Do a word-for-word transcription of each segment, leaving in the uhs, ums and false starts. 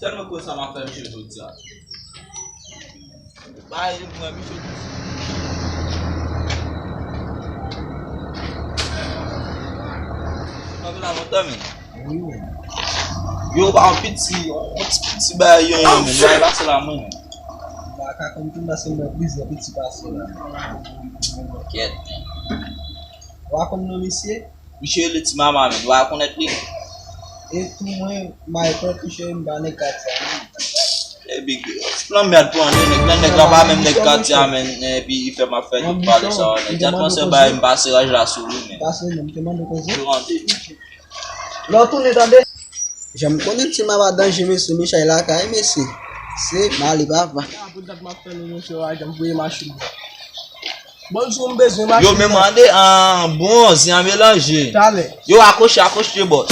Sèlman koze sa m ap fè misye jodi a. Bay li mwen, misye piti. Mwen vin la lontan, men. Wi, men. Yo, ba yon piti, yon ti piti bagay, yon, yon, men. Bagay pase la, mwen, men. M pa ka konn tou, paske mwen plizyè piti pase la. Kèt. Ou pa konn non misye? Misye rele Ti Mama, men. Ou pa konèt li? E tou mwen, Michael, misye, m pa nèg katye a, non. Epi, ti lanmèd pou ane, nèg, nèg la pa menm nèg katye a, men, epi li fè m ap fè tout pale sa, nèg. Djad panse bay m pase raj la sou li, men. Pase, men, m te mande koze. Yo rande. Lè w tounen, tande. Jan m konnen Ti Mama danje, mesye, Michel lakay, mesye. Se male papa. Sa pou dat m ap fè nou, mesye, wa, jan m voye machin. Bon, jou m bezwen machin. Yo, men mande an bon, zen an melanje. Talè. Yo, akroche, akroche, bòs.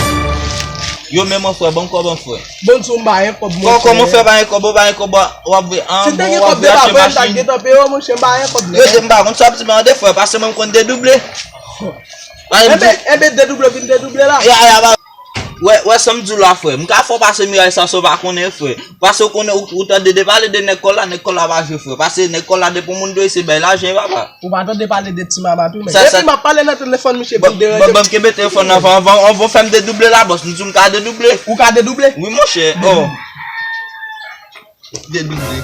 Yo, men mwen, frè, ban m kòb an, frè. Bon, jou m ba yon kòb, monchè. Kò-, kòman fè ba yon kòb, ou ba yon kòb, w ap vwe an bon, w ap vwe achte machin. Si te gen kòb de pa vre, m ta gen tanpe yo, monchè, m ba yon kòb, non. Yo, m pa konn sa, m di, mande, frè, pase mwen, m konn dedouble. Enben, enben, dedouble vin dedouble la. Ya, ya, ba. Wè, wè, sa m di w la, frè. M ka fè w pase miray sa, sa w pa konnen, frè. Pase w konnen, ou, ou tande de pale de nèg kòl la, nèg kòl la pa jwe, frè. Pase nèg kòl la, depi yon moun dwe se bay lajan, papa. Ou pa tande pale de Ti Mama tou, men. Sa, sa. Epi m ap pale nan telefòn, misye vin deranje m. Bon, bon, kenbe telefòn nan, anvan, anvan, anvan fè m dedouble la, bòs. M di w m ka dedouble. Ou ka dedouble? Wi, monchè. Oh. Dedouble.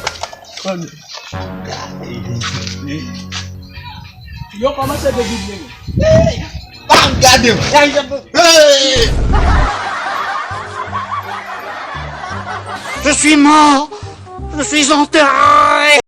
Yo kòmanse dedouble. Hey! Pa gade m. Hey! Je suis mort. Je suis enterré.